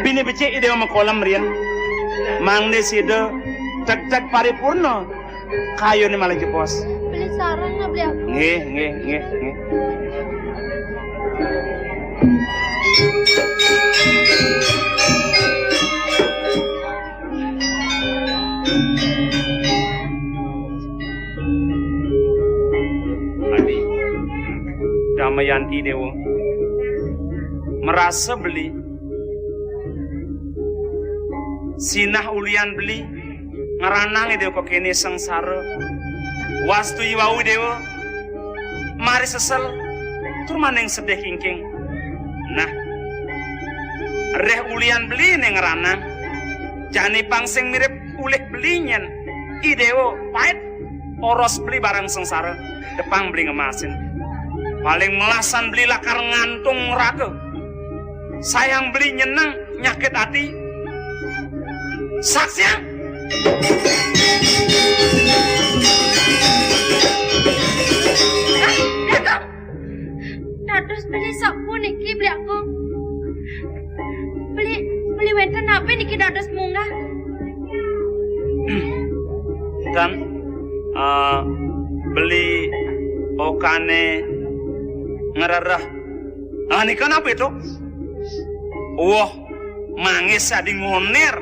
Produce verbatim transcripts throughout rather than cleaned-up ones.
Bini becik Ida Makolem riin. Mangda sida tegteg paripurna kayuné malih jebos. Beli sareng, Beli Agung. Nggih, nggih, nggih, nggih. Adi, Damayanti Déwa. Marasa beli sinah ulian beli ngranang Déwa kéné sangsara. Wastu iwau Déwa mari sesel tur maning sedih kingking. Nah, reh ulian beli né ngranang. Jani pang sing mirip ulih beli nyén I Déwa pait oros beli bareng sangsara, depang beli ngemasin. Paling melasan beli lakar ngantung raga. Sayang beli nyeneng nyakit ati. Saksiang. Ah, Dagang. Dados beli sapuniki, Beli Agung. Beli, beli wénten napi niki dados munggah? Ten, eh, beli okané ngrereh. Ah, nika napi to? Wah, manggis adi ngonér.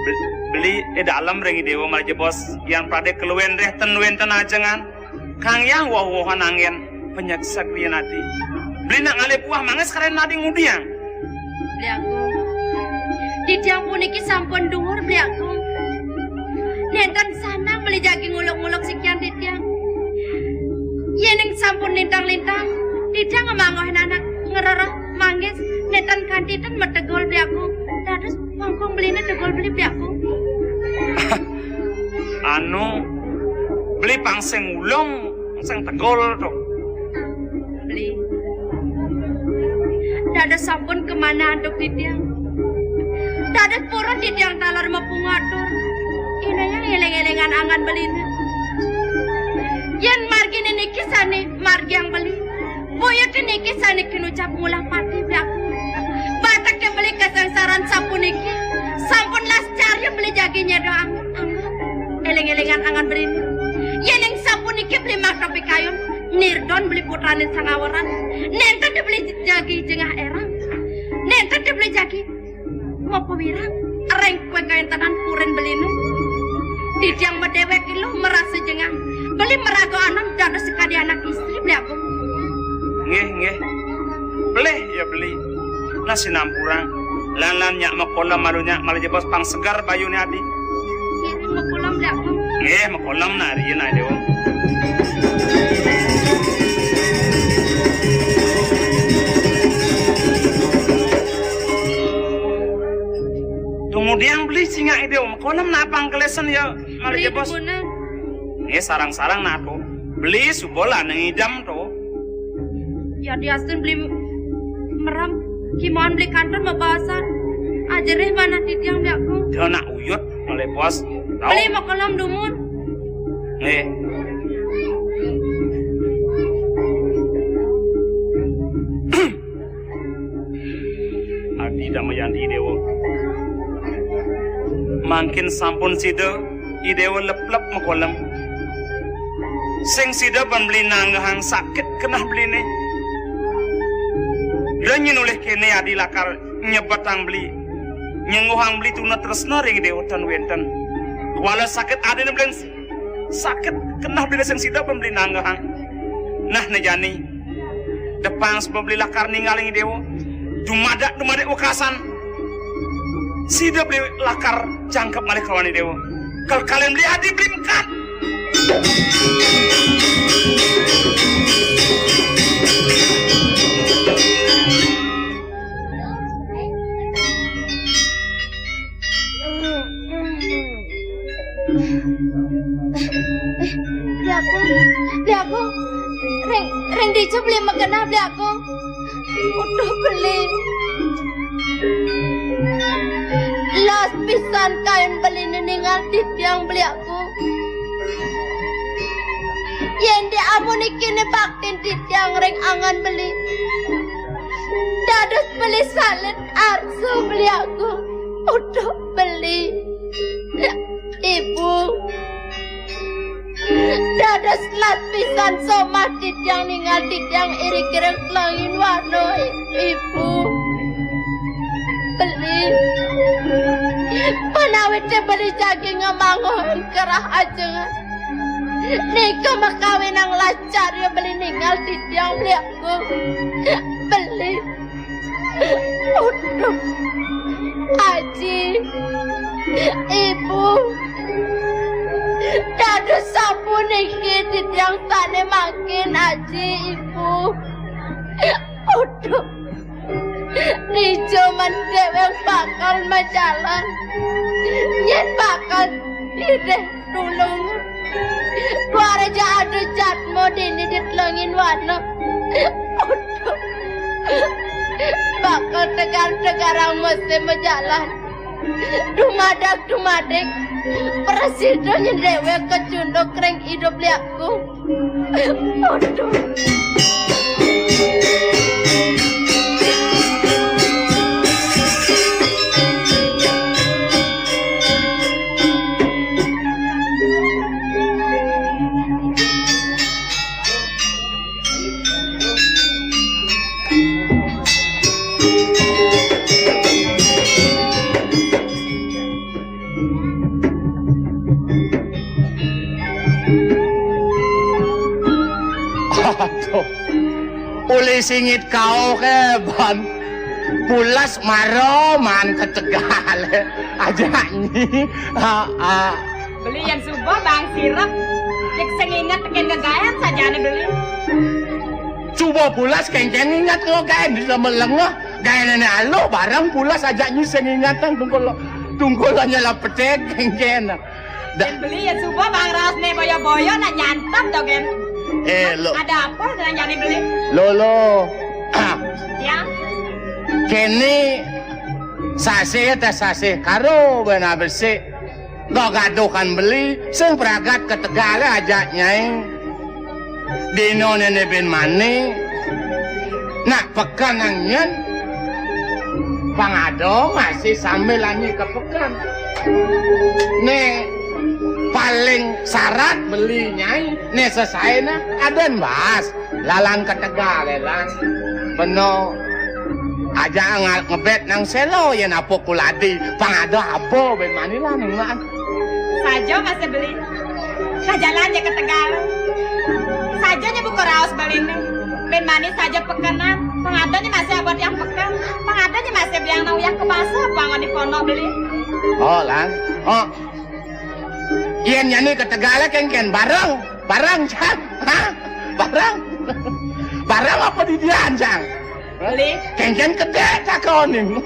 Be-, beli ida dalem ring Déwa malih jebos, yén pradé kaluén reh ten wénten ajengan. Kang Hyang woh-wohan anggén panyeksa kriya nadi. Beli nak ngalih buah manggis karen nadi ngudiang. Beli Agung. Titiang puniki sampun duur, Beli Agung. Nénten sanang beli jagi nguluk-nguluk sikian titiang. Yéning sampun lintang-lintang, titiang ngamangguhin anak ngrereh manggis, nénten kanti ten mategul, Beli Agung. Dados pangkung beliné tegul beli, Beli Agung. Anu, beli pang sing ulung, sing tegul to. Beli. Dados sampun kamanah antuk titiang. Dados purun titiang taler mapungatur. Inayang éling-élingang angan beliné. Yén marginé niki sané margiang beli. Boya niki sané kinucap ngulah pati, Beli Agung. Bateké beli kasangsaran sapuniki, sampun las carya beli jagi nyéda anget-anget. Éling-élingang angan beliné. Yéning sapuniki beli makta pikayun, nirdon beli putrané sangaweran. Nénten beli jagi jengah érang. Nénten beli jagi mapawirang ring kawentenan purin beliné. Titiang madéwék iluh marasa jengah. Beli maraga anom dados sakadi anak istri, Beli Agung. Nggih, nggih. Pelih ya beli. Nah, sinampurang. Lan-lan Nyak Makolem malu Nyak malih jebos pang seger bayuné adi. Ngiring Makolem, Beli Agung. Nggih, Makolem nah riin, Déwa. Tumudiang beli singak Déwa, Makolem nah pang kelesen ya, malih jebos. Nggih, sareng-sareng nah to. Beli suba lan ngidam to. Ya diastun beli meram, kimaon beli kantun mabaosan. Ajerih manah titiang, Beli Agung. Dia nak uyut, malih bos. Beli Makolem dumun. Nggih. Adi Damayanti Déwa. Mangkin sampun sida, I Déwa leplep Makolem. Sing sida ban beli nanggehang sakit keneh beliné. Ida nyén ulih kéné adi lakar nyebetang beli, nyengguhang beli tuna tresna ring Déwa tan wénten. Kuala sakit adiné beli sakit keneh beliné sing sida ban beli nanggehang. Nah, né jani. Depang sebab beli lakar ninggaling Déwa. Dumadak, dumadak wekasan. Sida beli lakar jangkep malih kawan Déwa. Kal kalian beli adi beli mekat. Beli Agung, Beli Agung. Ring, ring dija beli magenah, Beli Agung. Uduh beli. Las pisan kain beliné ningal titiang, Beli Agung. Yén dadi amun ikiné baktin titiang ring angan beli. Dados Beli salit arsa beli aku. Uduh beli. Ibu. Dados lat pisan somah titiang ningal titiang iri kirang telengin wano, Ibu. Beli. Menawi beli jagi ngamangun kerah ajengan. Nika makawinang lacar ya beli ningal titiang beli aku. Beli. Uduh. Aji. Ibu. Dados sampun niki titiang sane mangkin, Aji, Ibu. Uduh. Dija men dewek bakal majalan. Yen bakal idih tulung. Waraja ada jatmo dini di telengin wana. Uduh. Bakal tegar-tegarang mesti majalan. Dumadak-dumadik. Prasida nyen dewek kecunduk ring idup liakku. Uduh. Aduh. Uli singit kau ke ban. Pulas maro man ketegal. Aja nyi. Ah, ah. Beli yang suba bang sirep. Dik sing inget tekan gegayan sajane beli. Suba pulas kengken inget lo gaen di sama lengah. Gaen nenek alo bareng pulas aja nyi sing ingatan tungkul tungkul hanya lapetek kengken. Da- Yen beli ya suba bang raos ne boyo-boyo nak nyantem to, Gen. Eh, lo. Ada apa dengan jani beli? Lo, lo. Ya. Kene sasih ta sasih karo bena besik. Kok gaduh kan beli, sing pragat ke Tegal aja, Nyai. Dino nene ben mane, nak peken nang nyen. Pang ada masih sambil lanyi ke peken. Ne paling syarat beli, Nyai, ne sesaena aden bas. Lalan ke Tegal, Elang. Beno. Aja ngal-, ngebet nang selo, yen apa kuladi. Pang ada apa ben mani lah ning maan. Saja masih beli. Nah, jalan ya ke Tegal. Saja nya buka raos beli nih. Ben mani saja pekenan. Pang ada nya masih abot yang peken. Pang ada nya masih biang nang yang kebasa apa ngon di pondok beli. Oh, Lang. Oh. Yen nyani ke Tegal kengken bareng. Bareng, Jang. Hah? Bareng? Bareng apa di dian, Jang? Beli. Kengken kedek tak koning.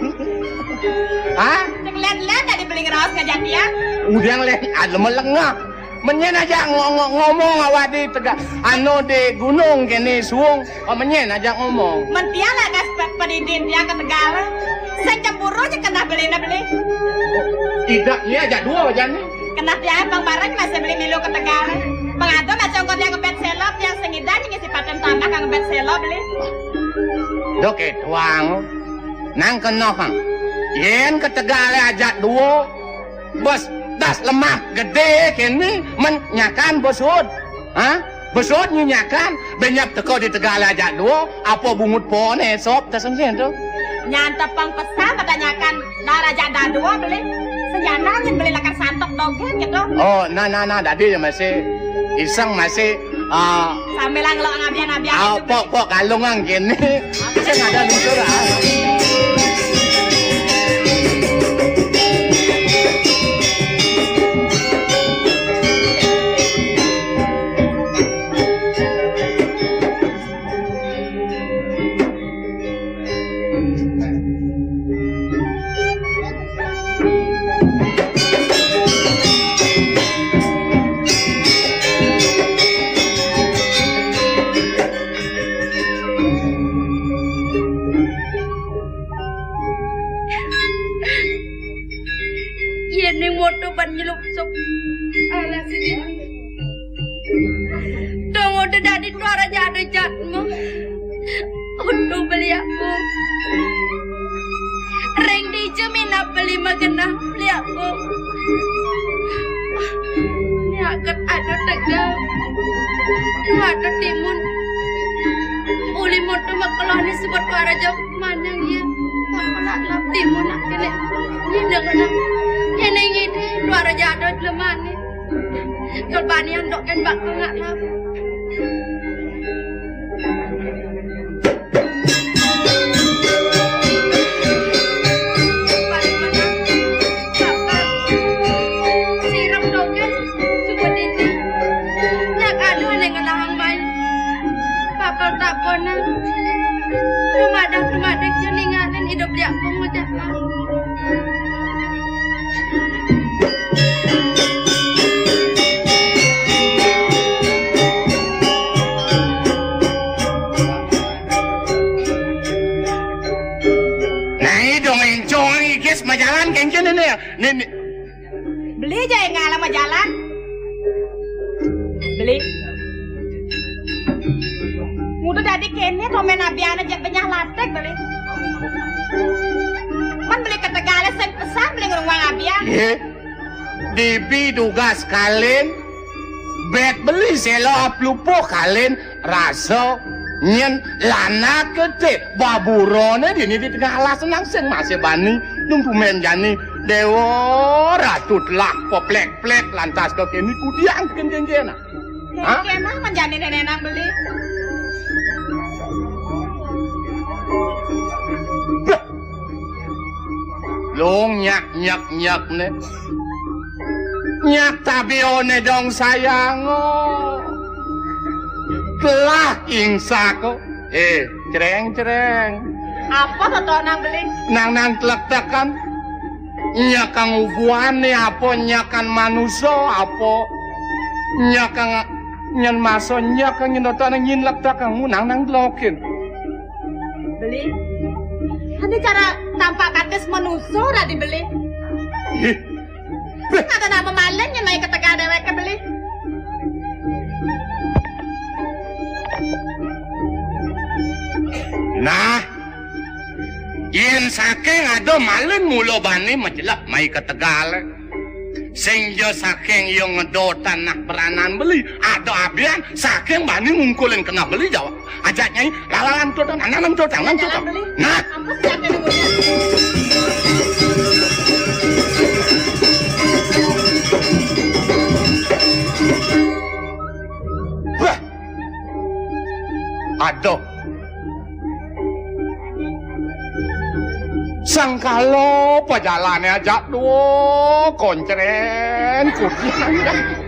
Hah? Sing len-len tadi beli ngeraos ngajak dia. Udah len, ada melengah. Menyen aja ngo-, ngo-, ngomong awak di Tegal. Anu di gunung kene suung. Oh, menyen aja ngomong. Mentian lah kas pe-, pedidin dia ke Tegal. Sing cemburu aja kena beli na beli. Tidak, iya aja dua aja nih. Kenah tiang pang bareng masih beli milu ke Tegal. Pang ada masih ongkot yang ngebet selop, tiang sengidang ngisi paten tambah kang ngebet selop beli. Dok, eh, tuang. Nang kena, Kang. Yen ke Tegal ajak dua, bos das lemah gede kene men nyakan bosud. Hah? Besot nyenyakan, benyap teko di Tegal ajak dua, apa bungut pone sop tesengsen tu. Nyantep pang pesan pada nyakan, dah ajak dah dua beli. Senjana nyen beli lakar santok dogen gitu. Oh, nah, nah, nah, dadi ya masih iseng masih, ah, sambil ngelok ngabian-ngabian ah, gitu, pok, beli. Pok, kalung ang kene. Sing ada lucu lah. Yen ning moto ban nyelupsup. Alah sini. Dong udah dadi tuara jadu jatmu. Udah beli aku. Nah, lihat, Bu. Ini aget ada tegal. Ada timun. Uli moto makeloh ni sebut para jauh manang ya. Makeloh lap timun nak kene. Ini dengan ini, ini luar jadot lemane. Kelbanian dok kan bak ngak lap. Sirep dogen, suba dini. Nyak aduh, neng ngelahang mai. Bakal tak pernah. Rumadak, rumadak, yo ningalin hidup di kampung, macam apa? Nah, dong encong iki majalan kencen ini ya. Nih, nih. Beli aja yang ngalah majalan. Beli. Mudah dadi kene komen abian aja benyah latek beli. Man beli ketegale sing pesan beli ngerungang abian. Iya. Dibi dugas kalin, bet beli selo aplupo kalin, rasa nyen lanake te baburone dini di tengah alas nang sing masih bani nunggu men jani dewa ratu telah poplek-plek lantas ke kini kudiang kengkengkena. Hah? Kena menjani nenek nang beli. Long nyak nyak nyak ne. Nyak tabione dong sayang, oh. Telah ingsak, oh. Eh, cereng, cereng. Apa to, Tok, nang beli? Nang, nang telek-telekan. Nyakang ubuane apa, nyakan manusa apa? Nyakang nyen masa, nyakang nyen oto nang nyin lek-telekan, nang, nang delokin. Beli. Ane cara tampak katis manusa ora dibeli. Ih. Kata nama maling yang naik ke tegal dewek beli. Nah, yen saking ada maling mula bani majelek mai ke tegal. Sing ya saking ya ngedo tanah peranan beli, ada abian saking bani ngungkulin kena beli jawab. Ajak nyai lalalan tutang, nanam tutang, nanam tutang. Nah. Ampun, siapa yang ngundang? Wah. Aduh. Sangkala pajalane ajak duo koncren kudian.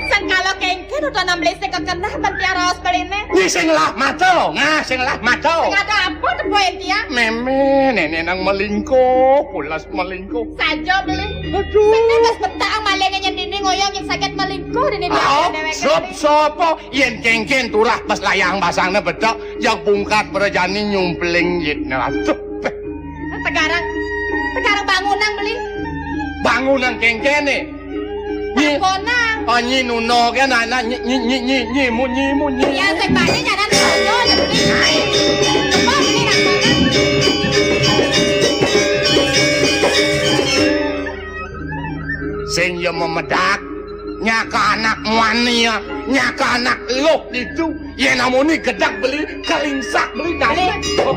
Sangkala kengken utawa nambelise kekenah mentiar raos beline. Nyi sing lah mato, ngah sing lah mato. Sing ada apa tepo entia? Meme, nenek nang melingkuh, pulas melingkuh. Saja beli. Aduh. Sing wis betak malinge nyendini ngoyong yang sakit melingkuh dene dia. Sop, sapa? Yen kengken turah pas layang basangne betok, yang pungkat berjani nyumpling yitne. Aduh. Tegarang, tegarang bangunang beli. Bangunang kengkene. Nyi. Bangunang. Oh, nyi nuno kan anak nyi, nyi, nyi, nyi, nyi, mu, nyi, mu, nyi. Ya, sing bani nyanan sojo, jadi. Coba beli nak bangun. Sing ya memedak, nyaka anak muani ya, nyaka anak luh itu, ya namuni gedak beli, kelingsak beli, nasib.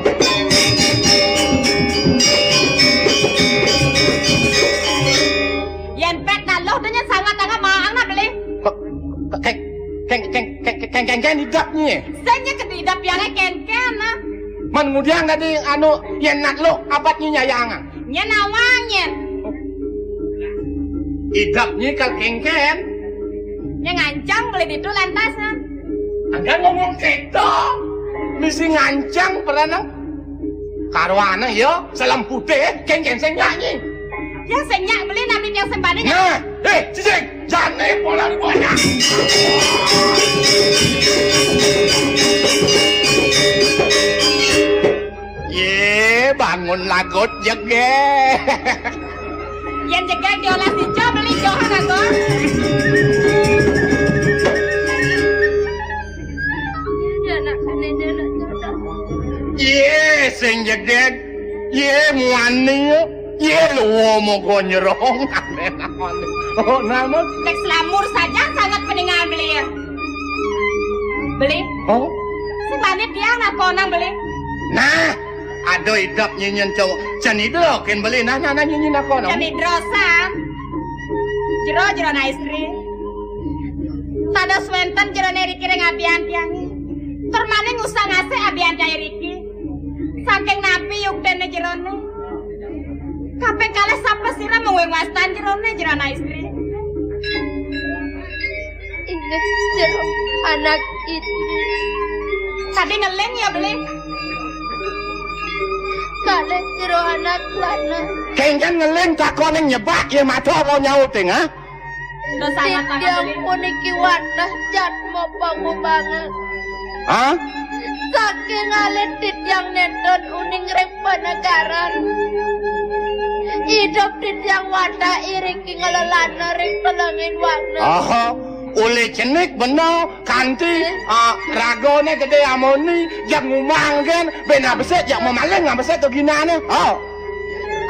Yen pet naluh dene sangat tangan maang na beli. Keng, keng, keng, keng, keng, keng, idap nye. Sing nye kedidap ya kengken na. Man ngudiang tadi anu, yen nak luh, apat nye nyayang. Nyen awang nyen. Idap nyi kal kengken. Nyen ngancang beli ditu lantas, ha? Angkan ngomong kita. Misi ngancang pernah nang. Karwana ya, salam putih, kengken sing nyanyi. Ya sing nyak beli nami yang sembani. Nah, eh, cicing, jane pola di bawahnya. Ye, bangun lagot jege. Yen jege diolah sico beli johan aku. Ye, sing jege. Ye, muani. Yé, lu ngomong konyerong. Oh, namun. Cek selamur saja sangat peninggal beli. Beli. Oh? Semanit dia nak konang beli. Nah, ada idap nyinyin cowok. Cen idro kin beli. Nah, nah, nah, nyinyin nak konang. Cen idro san. Jero, jero na istri. Tados wenten jerone riki ring abian tiange. Tur maning usah ngasih abian tiange riki. Saking napi yuktene jerone. Kaping kalih sapa sira mung wing wastan jerone, jero anak istri. Inggih, jero anak istri. Tadi ngeling ya, beli? Kalih jero anak lanang. Kengken ngeling takoning nyebak ya mata mau nyauting, ha? Dosa Titiang puniki wadah jatma pangubangan. Hah? Saking alit titiang nenten uning ring panegaran. Idup titiang wadah iriki ngelelana ring telenging wana. Aha, oleh cenik bener kanti, ah, ragane gede amoni, jak ngumang kan, bena besek, jak memaling, nggak besek tuh ginane. Oh.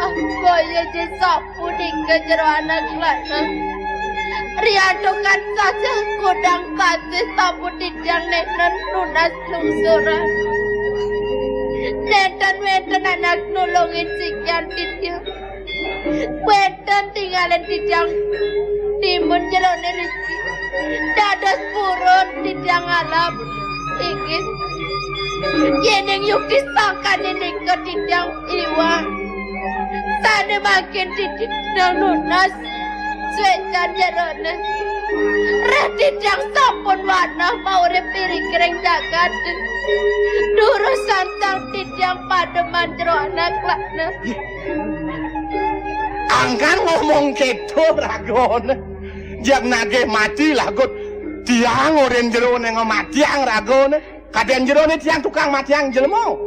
Apa ya je sapunika jero anak lanang? Riantukan saja godang kasih sapu titiang nenten nunas lungsuran. Nenten wenten anak nulungin sikian titiang. Wenten tingalin titiang timun jerone riki. Dados purun titiang alam. Inggih. Yening yukti sangkane nika titiang iwang. Sane mangkin titiang nunas suecan jerone. Reh titiang sampun wanah maurip iriki ring jagat. Durus santang titiang pademan jero anak lanang. Angkan ngomong keto ragone. Jak nagih mati lagut tiang orin jerone ngematiang ragone. Kaden jerone tiang tukang matiang jelema.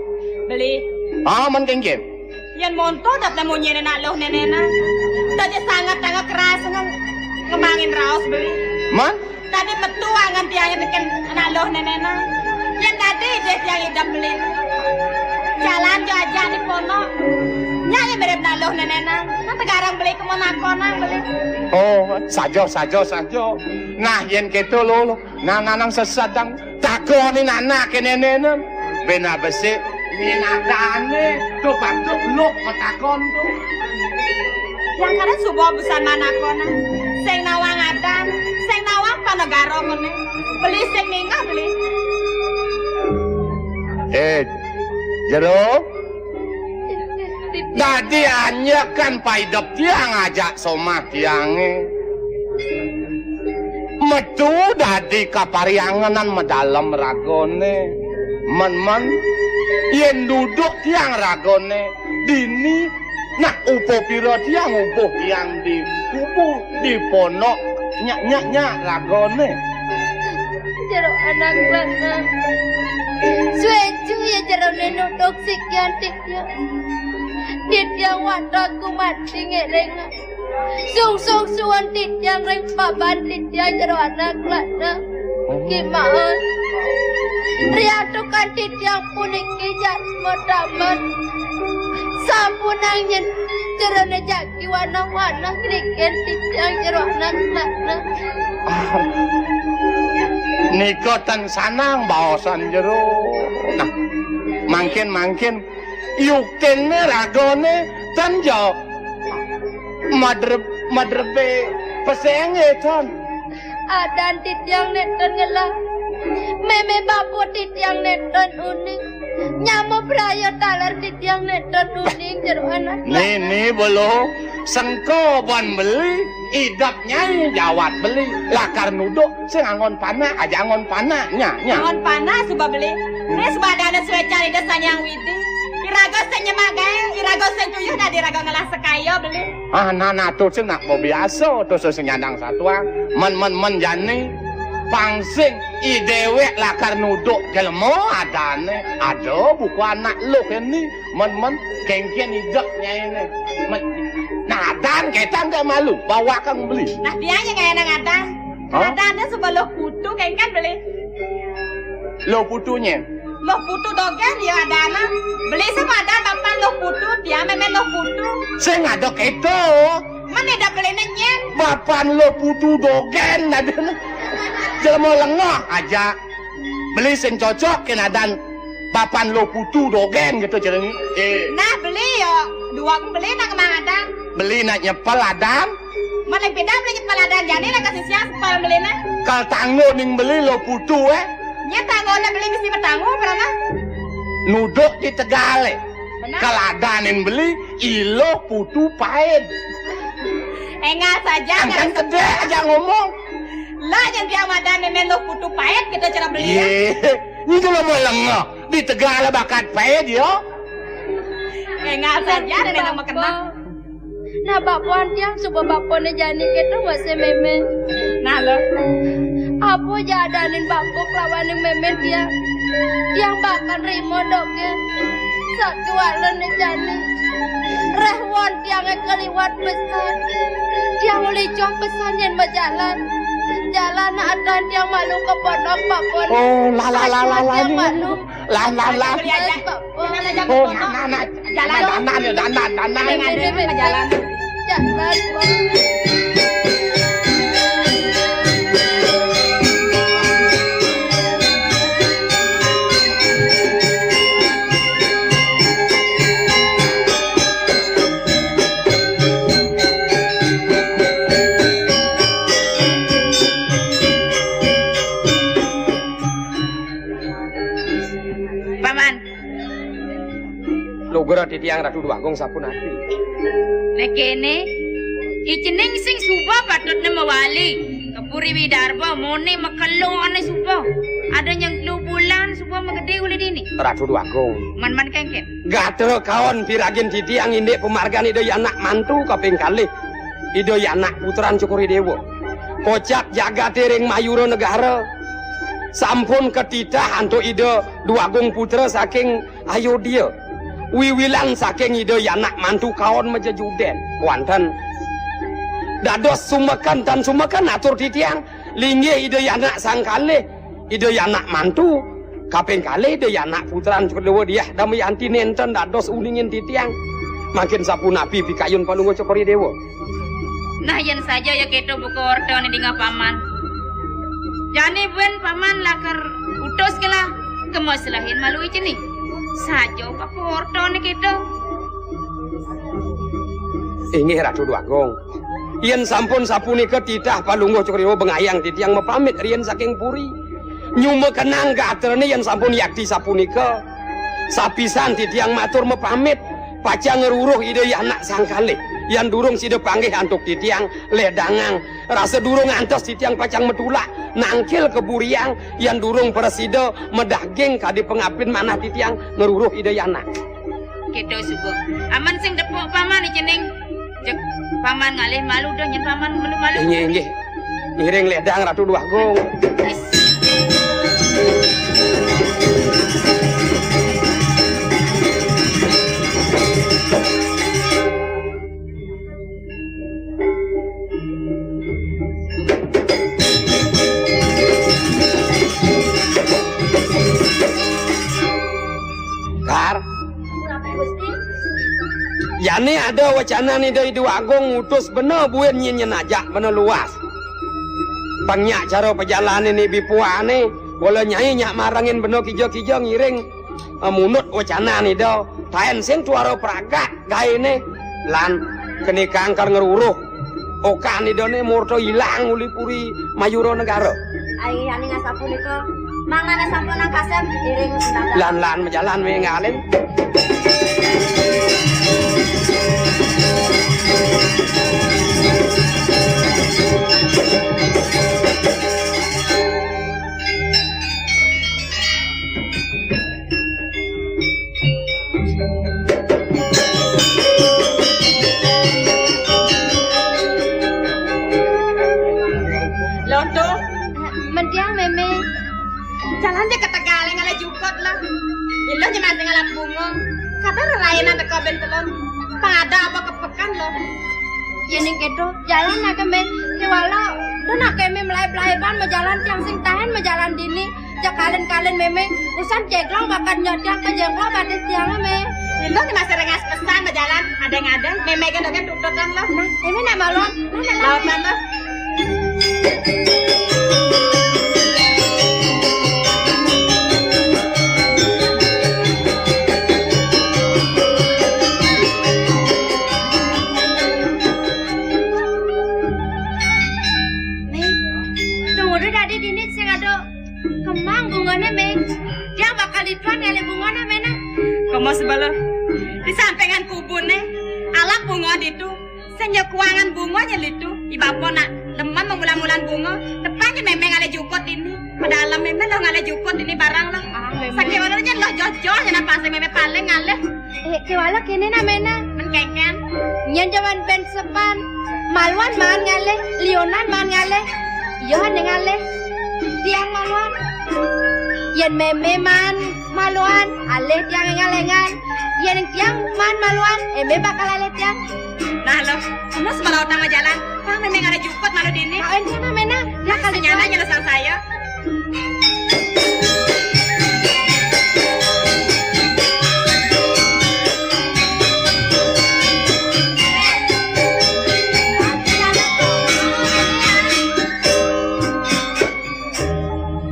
Beli. Ah, men kengken. Yen monto dap nemu nyene nak luh nenena. Dadi sangat tangan keras nge-, ngemangin raos beli. Man? Tadi metu angan tiang teken nak luh nenena. Yen tadi deh tiang idam beli. Jalan jo aja di ponok. Nya yen mirip nak luh nenena. Nah tegarang beli kemonakonang beli. Oh, saja, saja, saja. Nah, yen keto lo, lo. Nah, nanang sesadang. Takoni anak kene nenen. Bena besik. Nyen adane. Tu patut luk metakon tu. Yang kada suba besan manakona. Sing nawang adan, sing nawang panegara ngene. Beli sing ningah beli. Eh, jero. Dadi anjekan paidep tiang ajak somah tiange. Metu dadi kapariangenan medalem ragone. Men-men, yen duduk tiang ragone, dini, nah, upo pira tiang ubuh tiang di kubu, di ponok, nyak, nyak, nyak, ragone. Jero anak lanang. Suecu ya jerone nuduk sikian titiang. Titiang wadah ku mati ngerengan. Sungsung suwun titiang ring paban titiang jero anak lanang. Oh. Kimaon. Riantukan titiang puniki jatma taman. Sampunang nyen jerone jagi wanah-wanah ngrikin titiang jero anak lanang. Ah. Nika tan sanang baosan jero. Nah, mangkin-mangkin yuktine ragane tan ja madreb-, madrebe pesenge tan. Adan titiang nenten ngelah. Meme bapa titiang nenten uning. Nyama braya taler titiang nenten uning jero anak. Nini belo sengko ban beli idap nyai jawat beli lakar nuduk sing angon panak aja angon panak nya nya. Angon panak suba beli. Ris badane suwe cari desa nyang widi. Iraga sing nyemak gae, iraga sing tuyuh dadi iraga ngelah sekaya beli. Ah, nah, nah, tu sing nak biasa, tu sing nyandang satuang. Men, men, men jani, pang sing i dewek lakar nuduk jelema adane. Ada buku anak luh ini. Men, men, kengken ijak nyaene. Men, nah, adan ketang tak malu, bawa kang beli. Nah, dia yang kayak nang adan. Hah? Adan dia sebab luh putu kengken beli. Luh putunye? Luh putu dogen ya adana. Beli sama adan bapak luh putu, dia meme luh putu. Sing ada kéto. Mén ida beliné nyén? Bapan Luh Putu dogén adané. Jelema lengeh aja. Beli sing cocok kén adan Bapan Luh Putu dogén kéto jenengé. Eh. Nah, beli ya. Dua beli nak kemang adan. Beli nak nyepel adan. Mén beda beli nyepel adan. Jani nak kasih siang sepel beliné. Kal tanggo ning beli Luh Putu, eh. Nyén tanggoné beli mesti betanggo, pernah? Nuduk di tegalé. Benar. Kal adanin beli, I Luh Putu Paid. Enggak saja. Angkan gede aja ngomong. Lah, nyén dia madan mémén Luh Putu Paid kéto cara beli ya. Yé, ini kalau mau lengah, di tegal bakat paid ya. Enggak saja, mémén makenang. Nah, bapuan tiang suba bapuané jani kéto masih mémé. Nah, lo. Apa ja adanin bapu kelawaning mémé tiang? Tiang bakal nrima dogén. Sakéwala né jani. Réh won tiangé kaliwat pesan. Tiang licoh pesan yén majalan. Jalan atan tiang malu ka pondok bapuané. Oh, la, la, la, la, la, tiang la. Malu. Lan, lan, lan. Beli aja. Oh, nah, nah, nah. Jalan. Nah, nah, nah, nah, nah, nah. Ada yang ada, jalan. Jalan. Paman. Lugra titiang Ratu Déwagung sapunapi? Nek kéné, I Cening sing suba patutné mawali ka Puri Widarba, moné makeloné suba. Ada nyengklu bulan suba magedé uli dini. Ratu Déwagung. Man-man kénkén. Gatra kaon piragin titiang indik pamargan Ida Yanak Mantu kaping kalih. Ida Yanak Putran Cokor I Déwa. Kocap jagaté ring Mayura Negara. Sampun katitah antuk Ida Déwagung Putra saking Ayodya. Wiwilan saking Ida Yanak Mantu kaon majejuden. Wantén. Dados sumeken tan sumeken atur titiang, linggih Ida Yanak Sang Kalih, Ida Yanak Mantu, kaping kalih Ida Yanak Putran Cokor I Déwa Diah Damayanti nénten dados uningin titiang. Mangkin sapunapi pikayun Palungguh Cokor I Déwa? Nah, yén saja ya kéto buka orta né dingeh paman. Jani buin paman lakar utus kala, kemaslahin malu I Cening. Saja buka orta né kéto. Inggih Ratu Déwagung. Yén sampun sapunika titah Palungguh Cokor I Déwa bengayang titiang mapamit riin saking puri. Nyumekenang gatrané yén sampun yakti sapunika. Sapisan titiang matur mapamit, pacang ngruruh Ida Yanak Sang Kalih. Yén durung sida panggih antuk titiang, ledangang. Rasa durung ngantos titiang pacang matulak, nangkil ka buriang, yén durung prasida madaging kadi pangabdin manah titiang ngruruh Ida Yanak. Kéto suba. Aman sing tepuk paman I Cening. Cek paman ngalih malu dah, nyén paman malu-malu. Inggih, inggih. Ngiring ledang Ratu Déwagung. Kar. Jani ada wacanan Ida Déwagung ngutus bena buin nyén nyen ajak bena luas. Pang nyak cara pajalané né bipuané, kala nyai nyak marengin bena kija-kija ngiring, eh, munut wacanan Ida, taén sing tuara pragat gaéné. Lan keni kangkar ngruruh. Okan Idané murta ilang uli puri Mayura Negara. Ai, yani ngasapunika. Mangdané sampun nang kasem, iring sendal. Lan-lan majalan menggalin. Lonto. Mén tiang, Mémé. Jalan ja ka tegalé ngalih jukut lah. Iluh nyemasé ngalap bunga. Kata rerainan teka ben telon. Pang ada apa kepekan lo. Yén kéto, jalan nak Mémé. Kéwala, da nak Mémé melai belaiban majalan tiang sing taén majalan dini. Jak kalin-kalin Mémé, usan ceglong bakat nyotiang ka jengkol batis tiangé, Mé. Iluh nyemasé rengas pesan majalan. Adéng-adéng, mémé kan, kan tututan lah. Nah, ini nama lo. Nah, nah, nah. Lautan lah. Nih, tunggu dulu tadi dini sing ada kembang bunganya, Mé. Dia bakal dituan kali bunganya, Mé, nah. Komo sebelum di sampingan kubune, alak bunga ditu. Sing ya kuangan bunga ya litu. I bapa nak demen memulan-mulan bunga. Depan ya mémé ngalih jukut ini. Padahal mémé lo ngalih jukut ini barang lo. Ah, mémé. Sakit orangnya lo jojoh ya napa sing mémé paling ngalih. Eh, kéwala kéné naména. Men kéngkén. Nyén jaman bén sepan. Maluan maan ngalih, lionan maan ngalih. Iya, né ngalih. Tiang maluan. Yén mémé maan maluan, alih tiang énggal-énggal. Yén tiang maan maluan, émé bakal alih tiang. Nah, lo, kamu semalam utang jalan. Wah, mémé ngalih jukut malu dini. Kain sih, mémé, nah. Nah, kalau senyana jalan sang saya.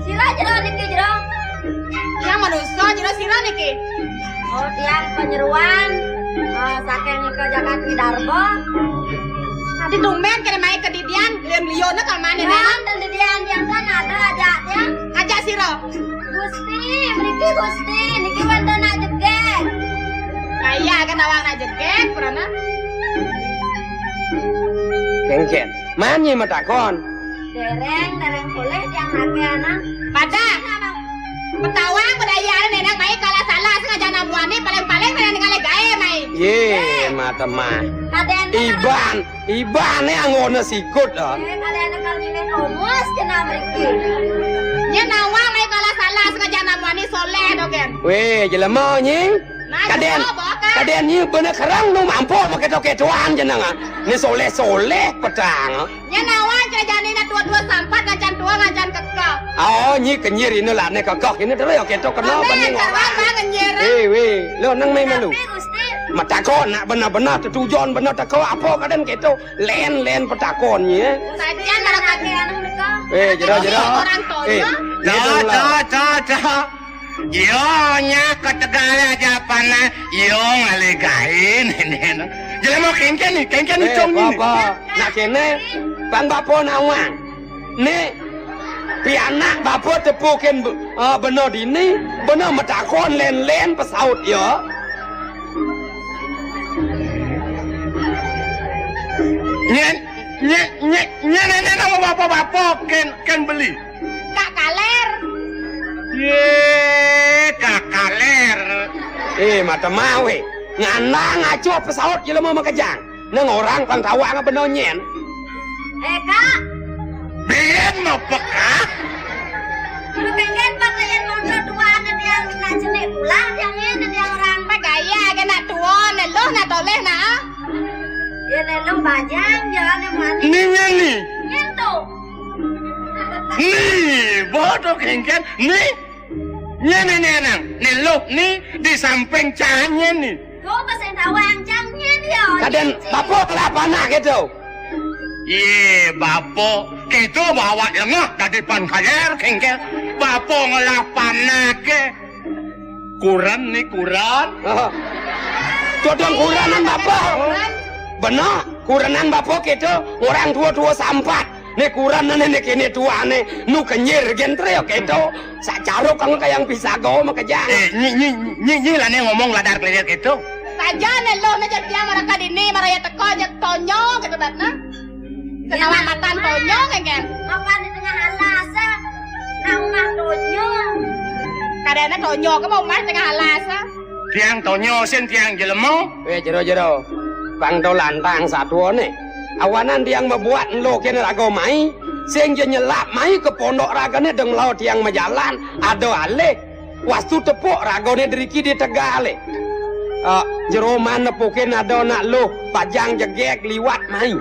Sira jero niki jero. Tiang manusa jero sira niki. Oh, tiang panyeruan, eh, saking ke jagat Widarba. Tadi tumben kene mai ke didian, lian liona ka mane, nah? Nah, dan didian tiang kan ada aja tiang. Aja sira. Gusti, mriki Gusti, niki wonten nak jegég. Kaya kan awak nak jegég, purana. Kéngkén, mani matakon? Déréng, déréng polih tiang nake anak. Pada. Petawang pada iya nénék mai kala salah sengaja namuani paling-paling nénék ngalih gaé mai. Yé, eh, mata mah. Kadén. Iban, ibané anggona sikut, ah. Eh, kadén kal milih komus kena mriki. Nyén nawang mai kala salah sengaja namuani soléh dogén. Wéh, jelema nyi. Nah, kadén, jelema bawa kan? Kadén nyi bener kerang nu mampu makéto-kétoan jenengan. Ni soléh-soléh petang. Nyén nawang cara jani na tua-tua sampat ngancan tua ngancan kekeh. Oh, nyi kenyir ini lah né kekeh ini terus ya kéto kena. Amé, bener kawan orang. Bang kenyir. Eh, wéh, lo nang mai malu. Tapi, Gusti. Matakon nak bener-bener tetujon bener teko apa kadén kéto. Lén-lén petakon nyi, eh. Sajan marang ake anu nika. Eh, jero, jero. Orang tua. Eh, ta, jero lah. Ta, ta, ta. Iya, nya ketegal aja pana. Iya, ngalih gaé, nénék. Jelema kéngkén ni, kéngkén ni, eh, cong ni. Bapa, nak kéné, Bang Bapa nawang. Né, pianak Bapa tepukin be-, eh, bena dini, bena matakon lén-lén pesaut ya. Nyén, nyén, nyén, nyén, nyén, nama bapa-bapa kén, kén beli. Kak Kalér. Yé, Kak Kalér. Eh, mata mawe. Ngandang acuh pesaut jelema makejang. Nang orang pang tawang bena nyén. Eh, Kak. Biyen mapekak. Lu kéngkén pakaian motor tua ada yang nak jenik pula, yang ini, yang orang. Pak gaya ke nak tua, nak loh, nak toleh, nak. Ya, nak loh bajang, jangan yang mana. Ni nyén ni. Nyén tu. Ni, bodoh kéngkén. Ni. Nyén ni, nang. Ni loh, ni di samping cahnya ni. Tuh, pesen tawang cang nyén ya. Kadén bapa ngelah panak kéto. Yé, bapa, kéto bawa lengah dadi pan kalér kéngkén. Bapa ngelah panak ké. Kuren ni kuren. Ah. Todong kurenan bapa. Bener, kurenan bapa kéto, orang tua-tua sampat. Né kurenan né kéné tuané, nu kenyir gén tré kéto. Sak caruk kang kayang pisaga makejang. Eh, nyi, nyi, nyi, nyi, lah né ngomong ladar-kelirir kéto. Saja né lo né jadian maraka dini, maraya teka jek tonyo kéto batna. Kenalamatan tonyo kéngkén. Mapan di tengah alas, ah. Nah, umah tonyo. Kadéna tonyo ke mau umah tengah alas, ah. Tiang tonyo sing tiang jelema. Wéh, jero-jero. Pang to lantang satuané. Awanan tiang mabuat elo kén raga mai, sing ja nyelap mai ka pondok ragané deng lao tiang majalan, ada alih. Wastu tepuk ragané driki di tegalé. Eh, jero man nepukin ada anak luh, bajang jegég liwat mai.